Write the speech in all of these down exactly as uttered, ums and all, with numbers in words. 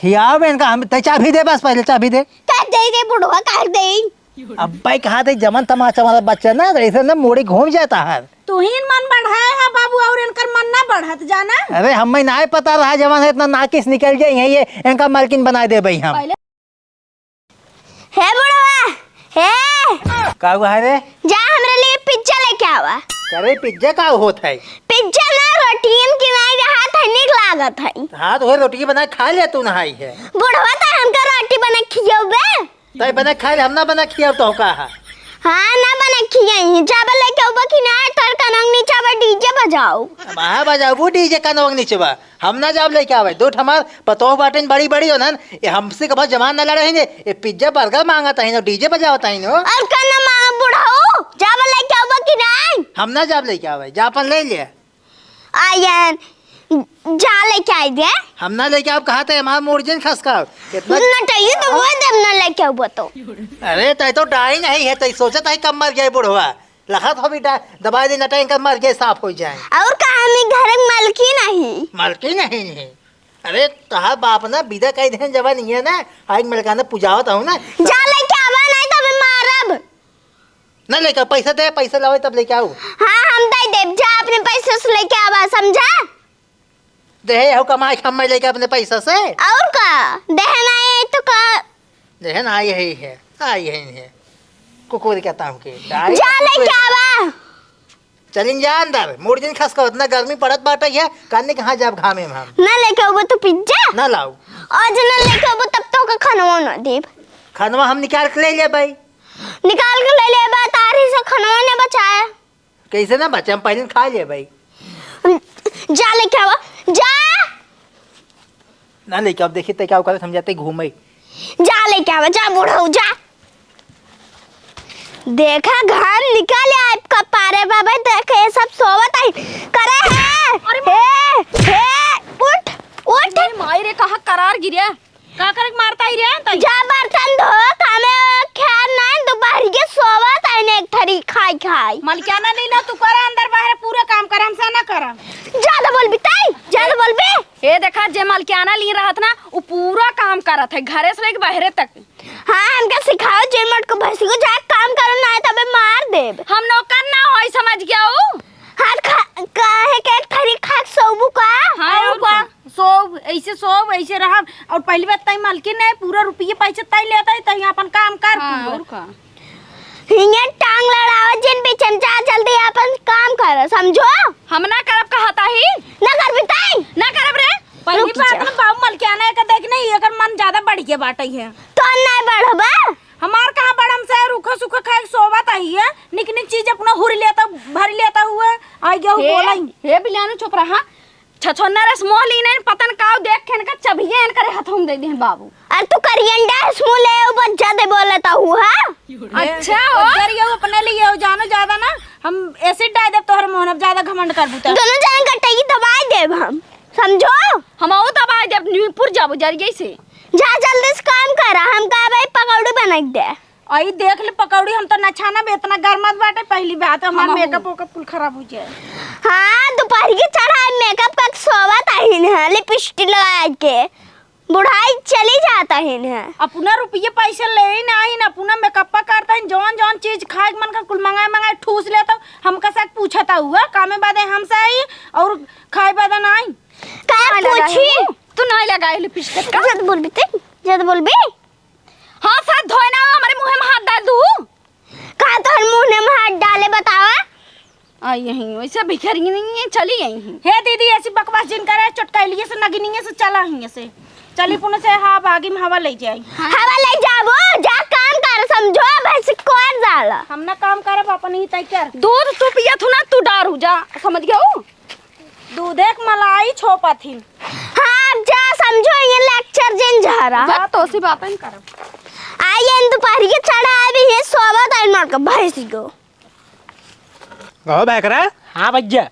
खियाओ बे इनका, हम, तै चाभी दे, बस पहले चाभी दे। का दे दे बुढ़वा, का दे? अब्बे कहा थे जमन तमाचा वाला बच्चा ना, तो ऐसे ना मूड़ी घूम जाता है। तू ही मन बढ़ाए है बाबू, और इनकर मन ना बढ़त जाना। अरे हमें ना पता रहा जमन है इतना नाकिस निकल जाए है ये, इनका मालकिन बनाए देबे हम। पहले हे बुढ़वा, हे। का हुआ है रे? जा हमरे लिए पिज्जा लेके आवा। अरे पिज्जा का होत है? पिज्जा ना, रोटियन की नाई रहा था, निक लागत है। हाँ, तो वही रोटी बना खा ले तू, नहाई है। बुढ़वा तो हमका रोटी बना खियोबे। तै बना खा ले, हम ना बना खियाब तो का है? हाँ, ना बना खियाई। जाबे लेके आवा कि ना, तोर कनवा नीचे बा, डीजे बजाओ। अब हाँ बजाओ, वो डीजे कनवा नीचे बा। हम ना जाब लेके आवे। दो ठमार पतोह बाटेन बड़ी बड़ी होनन, ये हमसे कबो जबान ना लड़े हैं, ये पिज्जा बर्गर मांगत हैं, डीजे बजावत हैं। और का ना मांगा बुढ़ऊ? जाबे लेके आवा कि नाई? हम ना जाब लेके आवे, जा अपन ले ले। आयन, जा लेके आई दे। हम ना लेके आब, कहा थे हमार मूड़ जिन खसकाओ। इतना नटइये तो वो देम ना लेके आवा तो। अरे तै तो डाई नहीं है, तै सोचत है कब मर जाए बुढ़वा। लखत हो भी डा-, दबाई दे नटइये, इनका मर जाए, साफ हो जाए। और का हम ई घर के मालकिन नहीं? मालकिन नहीं, नहीं। अरे तोहार बाप ना विदा कई देन जवान ही है ना, आज मलकाना पुजावत हूँ ना। जा लेके आवा, नहीं तो मैं मारब। ना लेके आवा, पैसा दे, पैसा लावे तब लेके आऊ। हाँ, हम दे देब, जा अपने पैसे से लेके आवा, समझा? देहे हो कमाई खम्मा लेके अपने पैसा से। और का? देहे नहीं तो का? देहे ना, आई है, है, आई है, है। कुकुर कहता हूँ के, डाई जा कुकुर। लेके आवा। चलिन जा अंदर, मूड़ जिन खसकाओ, इतना गर्मी पड़त बाटे है, काने कहाँ जाब घामे में हम। ना लेके आवा तो पिज्जा? ना लाओ। आज ना लेके आवा तब तो का खनवा ना देब। खनवा हम निकाल के ले ले भाई। निकाल के ले ले बा, तारी से खनवा ना बचाए। कैसे ना बचे, हम पहले खा ले भाई। जा लेके आवा, जा। ना लेके अब देखी ते का करे, हम जाते घूमे। जा लेके आवा, जा बुढ़ऊ, जा। देखा घाम निकल आए कपारे बाबा, देखे ये सब सोवत आई। करे है। अरे हे, हे, उठ, उठ। अरे माई रे, कहाँ करार गिरे? का करे के मारता ही रे तई? जा बर्तन धो, कामे ख्याल नहीं, दोपहर के सोवत आई ने एक थरी खाई खाई। मलकियाना ली ना, तू करा अंदर बाहर पूरा काम कर, हमसे ना करा। ज्यादा बोलबी तई, ज्यादा बोलबी। ए देखा, जे मलकियाना ली रहत ना, उ पूरा काम करत है, घरे से लेके बाहरे तक। हाँ, हमके सिखाओ, जे मटको भैंसी को जा काम करो, ना तबे मार देब। हम नौकर ना होई, समझ गया उ? हाँ, खा-, काहे के एक थरी खा के सोबू का? हाँ, और और का? का? सोब, ऐसे सोब, ऐसे रहब। और पहली बात तई मलकिन है, पूरा रुपये पैसे तई लेता है, तई अपन काम कर हाँ, पूरा। और का? हिंगे टांग लड़ाओ जिन बीच में, जा जल्दी अपन काम कर, समझो? हम ना करब कहता ही। ना करबी तई? ना करब रे। पहली रुक बात जा। ना बाबू मलकियाना एक देख नहीं, एकर मन ज्यादा बढ़ के बाटे है। तो नहीं बढ़बा? हमार कहाँ बड़म से रूखो सूखो खाए के सोवत आई है, निक निक चीज अपना हुर लेता, भर लेता हुआ, आई गयो हे, बोलाई। हे बिलानु चुप रहा, छछोन्ना रस मोह ली नहीं, पतन काव देख के इनका चबिये इनकरे हाथों में दे दे बाबू। अरे तू करियंडा रस मोह ले, वो बहुत ज्यादा बोलता हूँ, हाँ? अच्छा हो। जरिए अपने लिए हो, जानो ज्यादा ना, हम एसिड डाल देब तोहरे मुंह में, अब ज्यादा घमंड कर बूता। दोनों जन का टई दबाई देब हम, समझो? हम और दबाई देब, नीपुर जाबो जरिए से। जा जल्दी से काम करा, हम का भाई पकौड़ी बनाई दे। आई देख ले पकौड़ी, हम तो ना छानब, इतना गरमात बाटे, पहली बात हमार हमहू। मेकअप वेकअप कुल खराब हो जाए। हाँ, दोपहर के चढ़ाई मेकअप का सोवत आहिन है, लिपस्टिक लगा के, बुढ़ाई चली जाता है ना। अपना रुपये पैसे ले ही ना आहिन, अपना मेकअप करता है, जौन जौन चीज खाए के मन का कुल मंगाए मंगाए ठूस लेता, हमका से पूछता हुआ, कामे बादे हमसे आई और खाए बादे ना आई। का ना पूछी? लगाई? तू ना लगाई लिपस्टिक का? जद बोलबी ते, जद बोलबी। हाँ, साथ धोए ना, हमारे मुंह में हाथ डाल दू। का तोहर मुंह में हाथ डाले बतावा? आ यहीं, वैसे भिखारी नहीं है, चली आई हैं। हे दीदी, ऐसी बकवास जिन करे, चुटकैलिए से, नगिनिए से चला ही से। चली पुणे से, हाँ, बागी में हवा ले जाई। हवा ले जाबो, जा काम कर, समझो, भैंस कोर जाला। हम ना काम करब, अपन ही तय कर। दूध तू पियत हो ना, तू डारू जा, समझ गयो? दूधे के मलाई छोपत हिन। हाँ, अब जा समझो, ये लेक्चर जिन झारा। बात तो सी बात नहीं करब। आई इन दोपहर के चढ़ा अभी ये सोवत आई मार के भैंसी को। कहो भैकरा। हाँ भैया।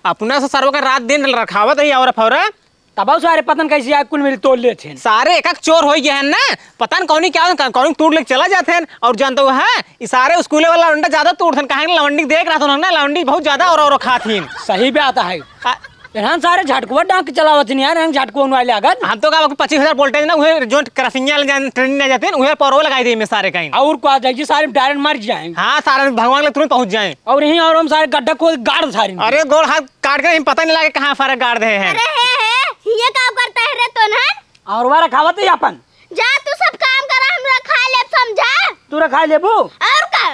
अपना से सरवा का रात दिन रखावत ही और फौरा। तब सारे पतन कैसे आए कुल मिल तोड़ लेते हैं। सारे एक एक चोर हो गए हैं ना। पता न कौनी क्या, कौनी टूट लेके चला जाते हैं। और जानते हो, हाँ, ये सारे स्कूल वाला लवंडा ज्यादा तोड़ते हैं। कहाँ लवंडी देख रहा था ना, लवंडी बहुत ज्यादा और, और खाती हैं। सही बात है। आ, इन्हन सारे झटकुआ डांक के चलावत हन यार, इन्हन झटकुआ उनवाले लागत। हम तो का पच्चीस हजार वोल्टेज ना, उहे जो करसिंगिया ले जान ट्रेन ले जाते हैं, उहे परो लगाई दे में सारे कहीं। और का जाइए, सारे डायरेक्ट मर जाए। हाँ, सारे भगवान के तुरंत पहुंच जाए। और यहीं और हम सारे गड्ढा खोद गाड़ दे सारे। अरे गोड़ हाथ काट के नहीं, पता नहीं लगे कहाँ सारे गाड़ दे हैं। अरे हे, हे, ये का करता है रे तोनहन? और वाला खावत ही अपन। जा तू सब काम करा, हम रखा लेब, समझा? तू रखा लेबू? और का?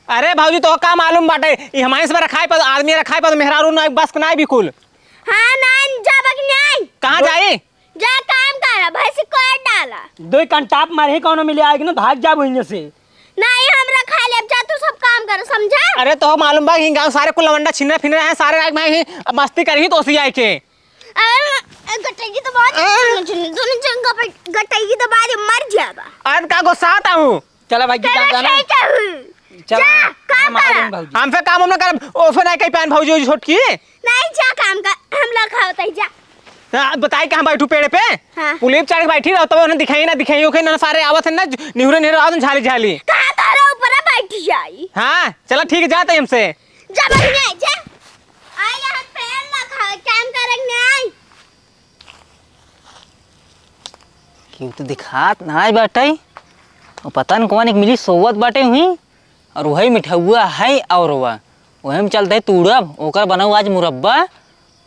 अरे भौजी, तो का मालूम बाटे, ई हमारे से रखाए पर आदमी रखाए पर मेहरारू ना बस के ना बिल्कुल। हाँ, ना जाबक नहीं। कहाँ जाई? जा काम करा, भैंसी कोई डाला। दो ही कंटाप मारे ही कौनो मिले आएगी ना, भाग जा वहीं से। नहीं, हम रखा लेब, जा तू सब काम कर, समझा? अरे तो मालूम बा कि गांव सारे कुल लवंडा छिनरा फिनरा है, सारे आए मैं ही मस्ती करी तो सी आए के। अरे, ए, गटई की तो बात आ? सुनो, सुनो, दोनों जंगा पे गटई की तो बात मर जाबा। आज का गुस्सा आता हूँ। चला भाई, चलो, जाना। ठीक है। चला, जा, काम हम आ करा। गए भौजी। हमसे काम हम ना करब, ओफे नहीं कही पान भौजी छोटकी। नहीं, जा काम कर, हम लोग खाओ तई जा। हाँ, बताई कहाँ बैठू पेड़ पे? हाँ। पुलिस चढ़ के बैठी रहो, तब उन्हें दिखाई ना, दिखाई ओके ना, सारे आवत है ना, निहुरे निहुरे आवत झाली झाली। कहाँ तारा ऊपर बैठ जाई? हाँ, चला ठीक है, जाते हैं हमसे। जा बढ़िया है, जा। आई यहाँ पेड़ ना खाओ, काम करक नहीं आई। केहू तो दिखात नाई बाटे, और पता न कौन एक मिली सोवत बाटे हुई, और वही मिठउआ है और वह, वही में चलते तूड़ब, ओकर बनाऊ आज मुरब्बा,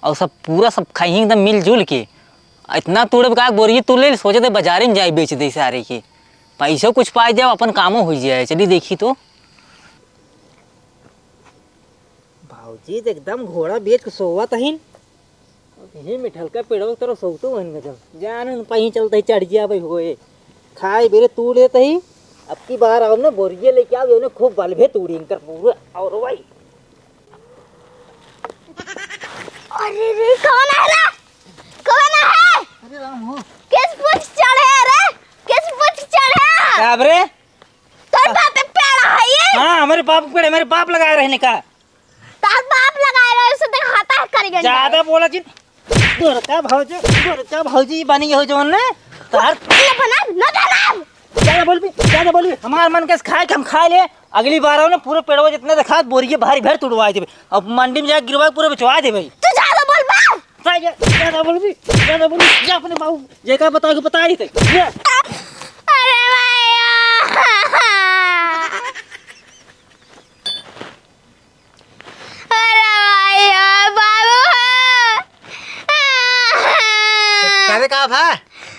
और सब पूरा सब खाई एकदम मिलजुल के। इतना तूड़ब का बोरिये तूड़ ले, सोचे थे बाजारे में जाए बेच दे सारे के, पैसो कुछ पाए जाओ, अपन कामो हो जाए। चली देखी तो। भौजी तो एकदम घोड़ा बेच के सोवत हइन। अब यही मिठलका पेड़वा के तरफ सोवतो हइन गजब। जान उन पहीं चलते ही चढ़ गया भाई होए। खाए बेरे तू लेते ही। अब की बार आओ ना बोरिये लेके आओ, ये खूब बलभे तूड़ी इनकर पूरा। और भाई। अरे रे, कौन है रे? कौन है? अरे राम हो। किस पूछ चढ़े रे? किस पूछ चढ़े? का रे? तोर बाप के पेड़ है ये? हाँ, हमारे बाप के पेड़, हमारे बाप लगाए रहने का। तार बाप लगाए रहे, उसे देखाता है करिगंडा। ज्यादा बोला जिन। गोरका भौजी, गोरका भौजी बनी हो जौन ने। तार न बनाब, न बनाब। ज्यादा बोलबी, ज्यादा बोलबी। हमार मन के खाए के हम खाए ले। अगली बार आओ ना, पूरे पेड़वा जितने देखात, बोरिये भारी भर तुड़वाए देबे। अब मंडी में जाके गिरवा के पूरे बेचवा देबे। तू ज्यादा बोलबा। जा, जा, ज्यादा बोलबी, ज्यादा बोलबी। जा अपने बाबू, जेका बताओ के बता ही थे। जा। अरे भैया। अरे भैया, बाबू। करे का भा?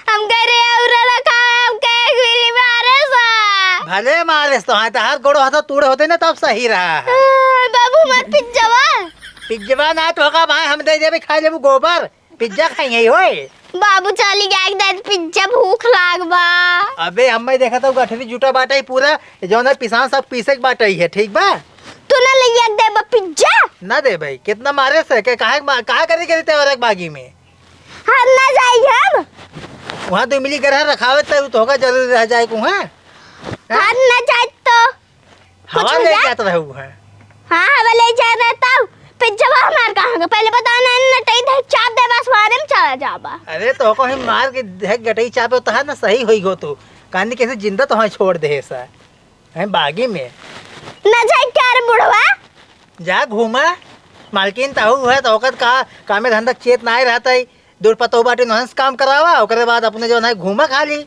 हम करे और रखा है, हम के एक बिल्ली मारे सा। भले मारे तो हाँ, तो हाथ गोड़ हाथ तोड़े होते ना, तब सही रहा है। बाबू, हमार पिज्जावा। पिज्जावा ना तो होगा भाई, हम दे देबे, खा लेबू गोबर। पिज्जा खाई है होए। बाबू, चली जाए के दे पिज्जा, भूख लाग बा। अबे, हमें देखा तो गठरी जुटा बाटे ही पूरा, जौन है पिसान सब पीसे के बाटे ही है, ठीक बा? तू ना ले जाए के देबा पिज्जा? ना दे भाई, कितना मारे से, के काहे मा-, काहे करे के देते और एक बागी में? हम ना जाई हम। वहाँ तो मिली ग्रह रखावे तो तोहका जरूरी रह जाए को, हाँ? हाँ? हम ना जाए तो कुछ हवा हो ले जाए? जात रहू है। हाँ, हवा ले जाए रहता। पिज्जा हमार कहाँ गए? पहले बताओ ना, नटई धक चाप दे, बस मारे में चला जाबा। अरे तो को हम मार के धक गटई चापे तो है ना, सही होई गो तू। कानी कैसे जिंदा तो हाँ छोड़ दे सा। हैं बागी में। ना जाए क्या रे बुढ़वा? जा घूमा। मालकिन ताऊ है तो ओकर का कामे धंधा चेत ना रहता है। दूर पतो बाटे नहंस काम करावा, ओकरे बाद अपने जो है घूमा खाली।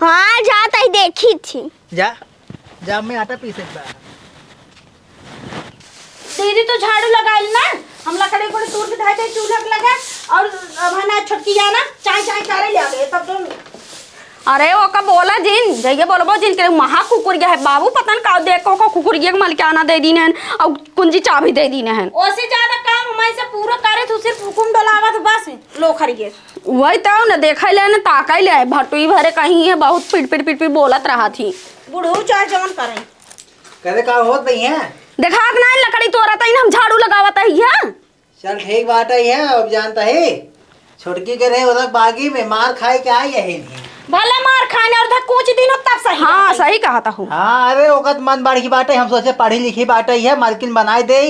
हाँ, जात ही देखी थी। जा, जा, मैं आटा पीसे के बा। दीदी, तो झाड़ू लगाइल ना, हम लकड़ी को तूर के धाए थे चूल्हा के लगा, और अब है ना छोटकी जाना, चाय, चाय करे ले आवे, तब तो। अरे, ओका बोला जिन, जइया बोलबो जिन के महा कुकुर गया है, बाबू पता न का देख को, को कुकुर गया के मलिकाना दे दीन है, और कुंजी चाबी दे दीन है। ओसे ज्यादा काम हमारे से पूरा करे, तू सिर्फ हुकुम डोलावत बस, लो खरी गए। वही तो न देखे ले, न ताके ले, भटुई भरे कहीं है, बहुत पिट, पिट, पिट, पिट बोलत रहा थी। बुढ़ऊ चाहे जवन करे। करे का होत नहीं है? देखात ना लकड़ी तोरा तइन हम झाड़ू लगावत ही है। चल ठीक बात है, अब जानता है, छोटकी के रहे उधर बागी में मार खाए के आई यही नहीं। भले मार खाने और उधर कुछ दिन हो तब सही हाँ, रहता है। सही कहा था हूँ। हाँ, अरे ओकत मन बढ़ की बाटे, हम सोचे पढ़ी लिखी बाटे है, मालकिन बनाए दे,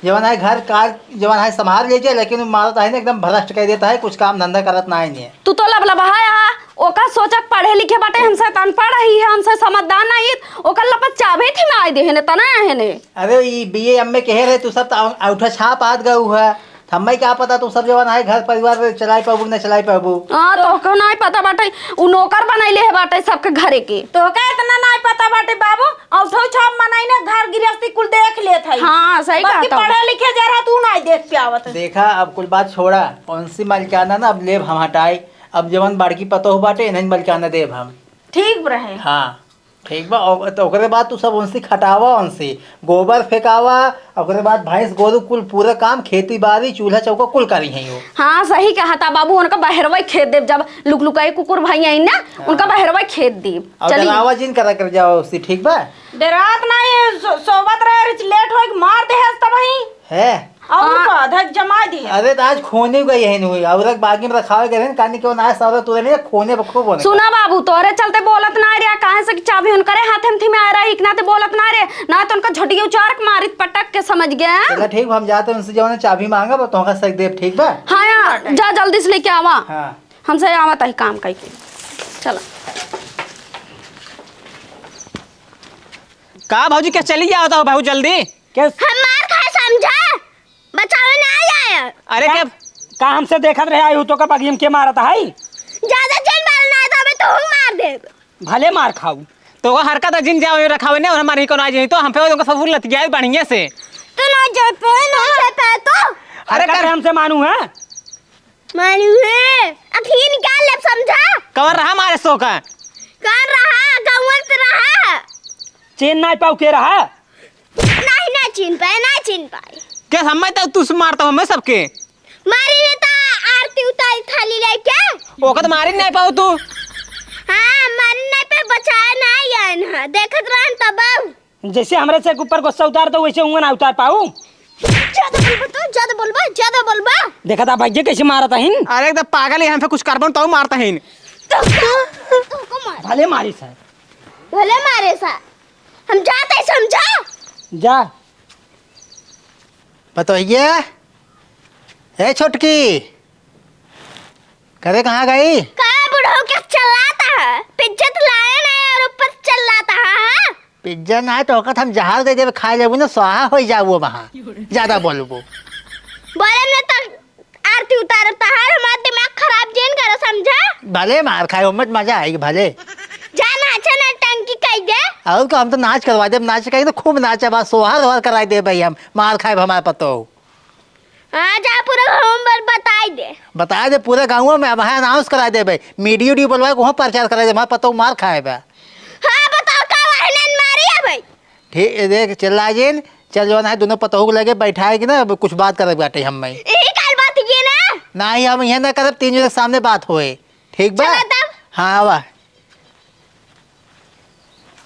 जवन है घर कार, जवन है संभाल लीजिए, लेकिन वो मारत है ना, एकदम भ्रष्ट कर देता है, कुछ काम धंधा करत ना है नहीं। तू तो लबलबहा है, ओका सोचक पढ़े लिखे बाटे, हमसे त अनपढ़ ही है, हमसे समझदार नहीं है, ओकर लपत चाबे थी ना आए दे है ने, तना है ने। अरे ई बीए एमए कहे रहे, तू सब तो औ-, औठा छाप आत गऊ है। हम्मे का पता तू सब जवन है घर परिवार चलाए पाबू कि ना चलाए पाबू। हाँ, तोहका नाहीं पता बाटे, उ नौकर बनइले है बाटे सबके घरे के। तोहका इतना नाहीं पता बाटे बाबू, औठो छाप मनई ना घर गृहस्थी कुल देख लेत है। हाँ, सही बाकी कहत हूँ। पढ़े लिखे जरा तू नाहीं देख पावत। देखा, अब कुल बात छोड़ा, कौन सी मालिकाना ना अब लेब हम हटाई। अब जवन बड़की पतोह बाटे, इन्हन मालिकाना देब हम। ठीक रहे। हाँ। ठीक बा, ओ-, तो ओकरे बाद तू सब उनसे खटावा, उनसे गोबर फेंकावा, ओकरे बाद भैंस गोरू कुल पूरा काम, खेती बाड़ी, चूल्हा चौका कुल करी हैं वो। हाँ, सही कहत हा बाबू, उनका बहरवा खेद देब, जब लुकलुकाई कुकुर भाई आई ना, हाँ। उनका बहरवा खेद देब। और चली। डरावा जिन करा कर जाओ उससे, ठीक बा? डरात नहीं, सो-, सोवत रहे, रिच लेट होई, मार दे हस तब ही। है? और हाँ। का, धक जमा दे। अरे, तो आज खोने गई है नुई, और एक बागी में रखावे गए हैं, कानी क्यों ना है, सारा तू नहीं, खोने बखो बोले। सुना बाबू, तोरे चलते बोलत ना रे, काहे से कि चाबी उनकरे हाथे में थी में आ रहा है, इकना ते बोलत ना रे, ना तो उनका झोटिया उचार के मारित पटक के, समझ गया? चला ठीक, हम जाते हैं उनसे, जवाने चाबी मांगा, बस तोहका सक देब, ठीक बा? हाँ, हाँ, जा जल्दी से लेके आवा। हाँ। हमसे आवत है काम कई के। चला। का भौजी, के चली जावत हो बहुत जल्दी? के हम मार खाए समझा? बचावे ना आया। अरे का, के का हमसे देखत रहे आई हूँ तो का बगियम के मारत है? ज्यादा चल मार ना तो हमें तो हम मार दे। भले मार खाऊ। तो वो हरकत जिन जाओ रखावे ने, हमारे ही को ना जाई तो हम पे उनका ससुर लतियाए बढ़िया से। तो ना जाए पे, ना जाए पे तो। अरे हरकत कर हमसे मानू है? मानू है। अखिए निकाल ले समझा? कवर रहा मारे सो का? कर रहा, गौवत रहा। चेन ना पाऊ के रहा? नहीं, ना चिन पाए, ना चिन पाए। के समय तक तू से मारता हूँ मैं सबके? मारी ने ता आरती उतारी थाली लेके। ओका तो मारी नहीं पाऊ तू। हाँ, मारी नहीं पे बचाए ना आए ना। देखत रहन तब। जैसे हमरे से ऊपर गुस्सा उतार दो, वैसे उंगन ना उतार पाऊ। ज्यादा बोलबा तो, ज्यादा बोलबा, ज्यादा बोलबा। देखा था भैया कैसे मारत हइन। अरे एकदम पागल है, हम पे कुछ कार्बन तो मारत हइन। तो, तो को मार। भले मारी सर। भले मारे सर। हम जाते समझा। जा। पतोहिए, ए छोटकी, करे कहाँ गई? का बुढ़ऊ के चिल्लाता है, पिज्जा तो लाए नहीं और ऊपर से चिल्लाता है, हाँ? पिज्जा ना है तो ओकत हम जहर दे देबे, खा लेबू ना, स्वाहा हो जाबू वहाँ, ज्यादा बोलबू। बोले में तो आरती उतारत तहार, हमार दिमाग खराब जिन करो, समझा? भले मार खाए, ओमे मजा आएगी, भले। जा नाचा ना टंकी कह दे। और का, हम तो नाच करवा देब, नाच कहीं तो खूब नाचे बा, सोहर ओहर कराई देब भाई हम, मार खाए हमार पतो। हाँ, जा पूरा गाँव में बताई दे। बताई दे पूरे गाँव में, अब है अनाउंस कराई देब भाई, मीडियो उडियो बोलवाए, वहाँ प्रचार कराई देब, हमार पतो मार खाए बा। हाँ, बताओ का वहनन मारी है भाई? ठीक, देख, चिल्ला जिन, चल जौन है, दोनों पतोहू के लगे बैठाए के ना, अब कुछ बात करे बाटे हम में। यही काल बात ये ना? नाही, हम यहाँ ना करब, तीन जने के सामने बात होए, ठीक बा? चला तब। हाँ, आवा।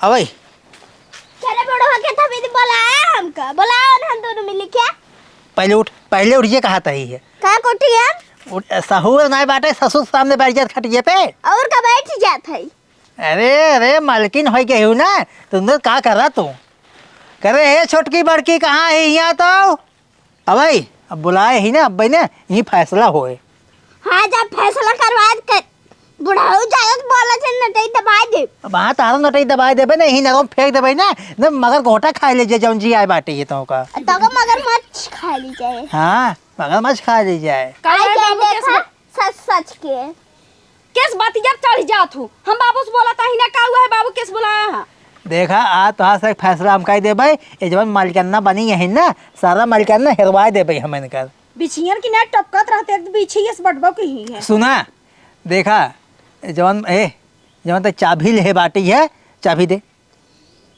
अबे। चले बड़ो होके तभी तो बुलाया हमका, बुलाओ ना हम दोनों मिल के। पहले उठ, पहले उठ, ये कहा तही है। का कोठी है? उठ, सहूर ना बाटे, ससुर सामने बैठ जात खटिए पे। और का बैठ जात है? अरे, अरे, मालकिन होइ गई हूँ ना, तुम लोग का कर रहा तू? करे, "हे छोटकी बड़की, कहाँ है यहाँ तो?" अबे, अब बुलाए ही ना, अब ने, यही फैसला होए। हाँ, जब फैसला करवा के बुढ़ाऊ जायत बोला थे, नटई दबाए दे। अब हाँ, तारा नटई दबाए देबे ना, यही नरम फेंक देबे ना, न मगर गोटा खाए ले जे, जौन जी आए बाटे ये तो का। तो का मगरमच्छ खा ली जाए। हाँ, मगरमच्छ खा ली जाए। का आई है जाए बाबू, देखा? कैसे सच सच के। केस बतिया चढ़ जात हूँ। हम बाबू से बोला ताही ना, का हुआ है बाबू, केस बुलाया है? देखा, आज तोहार से एक फैसला हम कह देबे, ये जवन मालिकाना बनी है ना, सारा मालिकाना हेरवाए देबे हम इनकर। बिछियन की ना टपकत रहते तो बिछिए से बटबो की ही है। सुना, देखा, जवन, ए, जवन ते चाबी ले बाटी है, चाबी दे।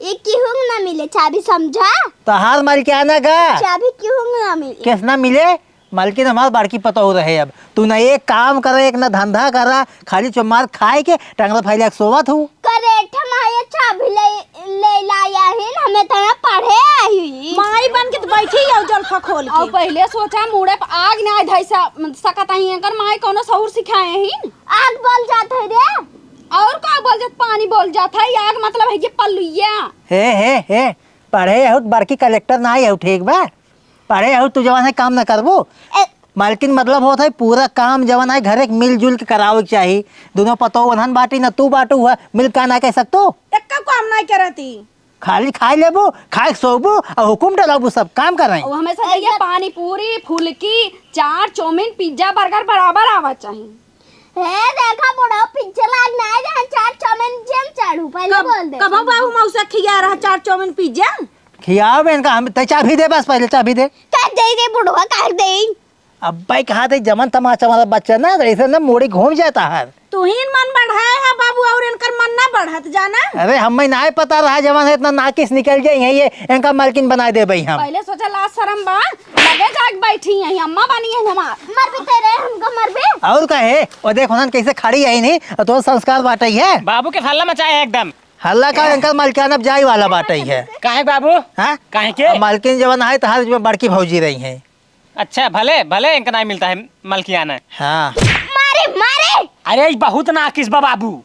ये केहू ना मिले चाबी, समझा? तहार मालिकाना का? चाबी केहू ना मिले। केस ना मिले? मालकिन हमार बड़की पतोहू रहे अब। तू ना एक काम करे, एक ना धंधा करा, खाली चुम्मार खाए के टंगरा फैला के सोवत हूँ। करे ठमाया चाबी ले, ले लाया है, हमें तो ना पढ़े आई। माई बन के तो बैठी है जुल्फा खोल के। और पहले सोचा मुड़े पे आग ना धई सा-, सकत आई, एकर माई कौनो सहूर सिखाए ही। आग बोल जात है रे। और का बोल जात, पानी बोल जात है, आग मतलब है ये पल्लुइया। हे, हे, हे, पढ़े हूँ, बड़की कलेक्टर ना आई हूँ, ठीक बा? पढ़े हूँ, तू जवन है काम ना करबू। ए- मालकिन मतलब होत है पूरा काम जवन है घरे के मिलजुल के करावे के चाही। दोनों पतोह वनहन बाटी ना तू बाटू हुआ, मिल का ना कह सकतू? एक्का काम नहीं करती। खाली खाइ लेबू, खाइ के सोबू अउर हुकुम डलाबू, सब काम करइ। अउ हमेसा जइया पानी पूरी, फुलकी, चाट, चाउमीन, पिज्जा, बर्गर बराबर आवा चाही। हे देखा बुढ़ऊ, पिज्जा लाग नाहीं जहाँ चाट चाउमीन जेम चाढ़ू, पहिले कब-, बोल दे। कबहुँ बाबू मौसा खिया रहा चाट चाउमीन पिज्जा? खियाओ बे इनका, हम, तै चाभी दे बस, पहिले चाभी दे। का दे दे बुढ़वा, का दे? अब्बे कहा थे जमन तमाचा वाला बच्चा ना, ऐसे ना मोड़ी घूम जाता है। तू ही मन बढ़ाए है बाबू, अउर इनकर मन ना बढ़त जाना। अरे हमें नाहीं पता रहा जवान है इतना नाकिस निकल जाई है ये, इनका मालकिन बनाइ देबइ हम। पहिले सोचा लाज सरम बा, लगे जाके बैठी है, अम्मा बनी है हमार। मर भी तेरे, हमका मर भी। अउर का है, वो देख उन्हन कैसे खड़ी है नहीं, अउर तो संस्कार बाटइ है। बाबू के हल्ला मचाए है एकदम। हल्ला का, इनकर मालकिन अब जाए वाला बाटइ है। काहे बाबू? हाँ? काहे के? अब मालकिन जवान है तो हर बड़की भौजी रही है। अच्छा, भले, भले इनका नाहीं मिलता है मलकियाना। हाँ। मारे, मारे। अरे, ई बहुत नाकिस बा बाबू।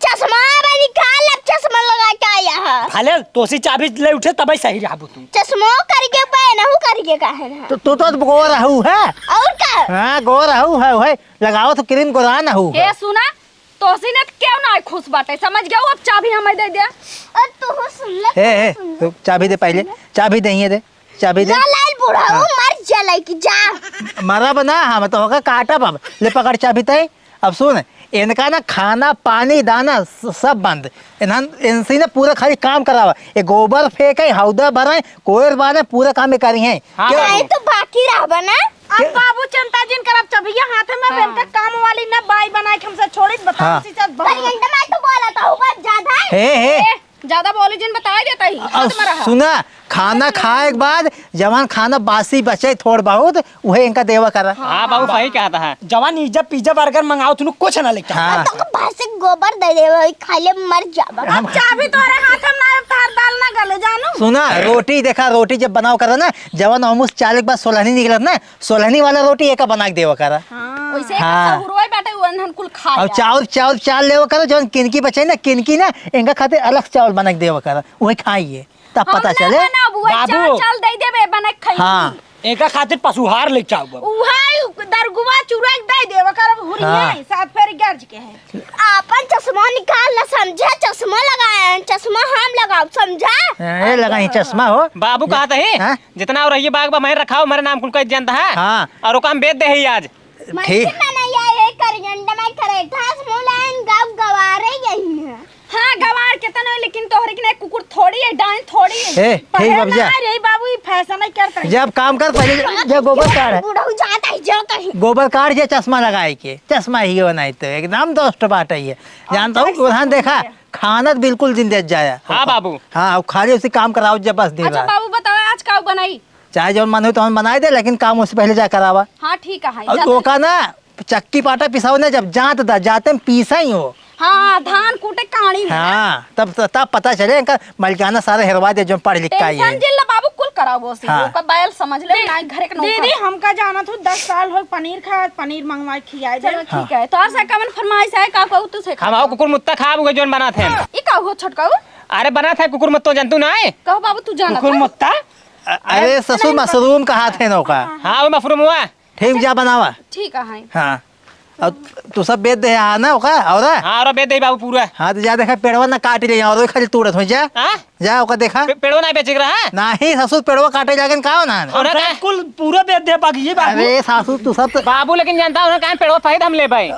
चश्मा बा निकाल, अब चश्मा लगा के आया है। भले तोसी चाभी ले उठे तबे सही रहबू तू। चश्मो करके पहनहू करके काहे ना? तो तू तो गोर हऊ है। अउर का? हाँ, गोर हऊ है, है। लगाओ तो क्रीम गोरा ना हऊ ए, है। सुना, तोसी ने क्यों ना खुश बाटे, समझ गया? अब चाभी हमें दे दे। और तू सुन ले, ए, ए, सुन ले। तू चाभी दे पहिले, चाभी दे, ये दे। चाबी दे। ना लाइल बुढ़ऊ, हाँ। मर जा लइकी, जा। मरब ना, हम तोहका काटब अब। ले पकड़ चाबी तई। अब सुन, इनका ना खाना, पानी, दाना स-, सब बंद। इन्हन, इनसे ना पूरा खाली काम करावा। ये गोबर फेंके, हौदा भरे, कोयर बांधे, पूरा काम ये करी हैं। हाँ, क्यों? बाबू। नहीं तो बाकी रहबा ना। अब के- बाबू चिंता जिन करब, चबिया हाथे में हाँ। बेनते काम वाली ना बाई बनाए के हमसे छोड़ी, बताओ हाँ। सीसा बहुत। कहीं घंटे में तो बोला था, ऊपर ज्यादा है। हे, हे। ए, ज्यादा बोली जिन बताई देता ही, और हाथ में रहा। सुना, खाना खाए के बाद जवन खाना बासी बचे थोड़ बहुत, उहे इनका देवा करा। हाँ, बाबू सही कहता है। जवन इज्जा पिज्जा बर्गर मंगाओ, तुनु कुछ ना लेके आओ। हाँ। तो बासी गोबर दे दे, वही खा ले, मर जाबा। हम अब चाबी तोरे हाथ में ना, तार दाल ना गले जानू। सुना, रोटी देखा, रोटी जब बनाओ करा ना, जवन ओमुस चाले के बाद सोलहनी निकलत ना, सोलहनी वाला रोटी एका बना के देवा करा। हाँ। वैसे हाँ। सहुरवा बाटे, उ अनहन कुल खा और जाए। चाउर, चाउर, चाउर लेवा करा, जवन किनकी बचे ना, किनकी ना, इनका खातिर अलग चाउर बना के देवा करा। उहे खाइए, तब हम पता ना चले। बनाबू, वही बाबू। चार चाल दे देबे, बना के खाई। हाँ। एका खातिर पशुहार ले चाहू बाबू। उहाई दरगुआ चुरा के दे देबे, करब हुरिया, हाँ। साथ फेर गर्ज के है। आपन चश्मा निकाल ना, समझा? चश्मा लगाए हैं, चश्मा हम लगाओ, समझा? ए, लगाई चश्मा हो। बाबू कहत है, हाँ? जितना और रहिए बाग बा, मैं रखाओ, मेरे नाम कुल कह जानता है। हाँ। और ओका हम बेच दे ही आज। ठीक। मइके मनइया ये करियन, डमाई करे, घास मुलायन, गाँव गवारे यही है। हाँ, गवार के तनो, लेकिन तोहरे के ना कुकुर थोड़ी है, डाइन थोड़ी है। ए, ठीक पहले बाबू जा। ना रे बाबू, ई फैशन नहीं करता है। जब काम कर, पहले जा गोबर काढ़। बूढ़ा हो जाता है, जाता है। गोबर काढ़ जे चश्मा लगाए के, चश्मा ही हो नहीं तो एकदम दोस्त बात है ये। जानता हूँ, और उन्हान देखा, खाना तो बिल्कुल दिन दे जाया। हाँ बाबू। हाँ, अब खाली उसी काम कराओ जब बस दिन अच्छा रात। बाबू बताओ, आज का बनाई? चाहे जौन मन हो तौन बनाए दे, लेकिन काम उससे पहले जा करावा। हाँ, ठीक है, और जाते ओका ना, चक्की पाटा पिसाओ ना, जब जात दा, जाते में पीसा ही हो। हाँ, धान कूटे कानी में। हाँ, तब, तब पता चले इनका मलिकाना सारा हेरवा दे, जो पढ़ लिख के आई है। टेंशन जिन ला बाबू, कुल कराओ बोसी। हाँ। ओका बैल समझ ले, ना घरे के नौकर। दीदी, हमका जाना था, दस साल हो पनीर खा, पनीर मंगवा के खियाए दे। चलो, ठीक है। तो और से कवन फरमाइश है, का कहू तू से हम आओ कुकुर मुत्ता खाब, उहे जौन बनात है। ई का हो छोटकाऊ? अरे बनात है कुकुर मुत्तो, जानतू ना है? कहो बाबू, तू जाना कुकुर था? मुत्ता? अ-, अरे ससुर, मशरूम कहा थे नौका। हाँ, वो मशरूम हुआ। ठीक, जा बनावा। ठीक है। हाँ। अब तू सब बेच दे है ना ओका, और? हाँ, और बेच दे बाबू पूरा। हाँ, तो जा देखा, पेड़वा ना काट ले, और खाली तोड़त हो जा। हाँ? जा ओका देखा। पे-, पेड़वा ना बेचे के रहा? नहीं, ससुर पेड़वा काटे जाके का होना है? और हम का? कुल पूरा बेच दे बाकी ये बाबू। अरे सासू, तू सब तो बाबू, लेकिन जानता हूँ ना, कहाँ पेड़वा सहित हम ले भाई।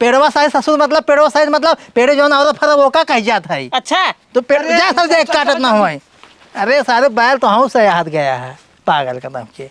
पेड़वा सहित ससुर, मतलब पेड़वा सहित, मतलब पेड़े जौन औरत फरब ओका कह जात है। अच्छा। तो पेड़ अरे, जा सब देख काटत ना होए। अरे सारे बैल तो हम से हाथ गया है, पागल का नाम के।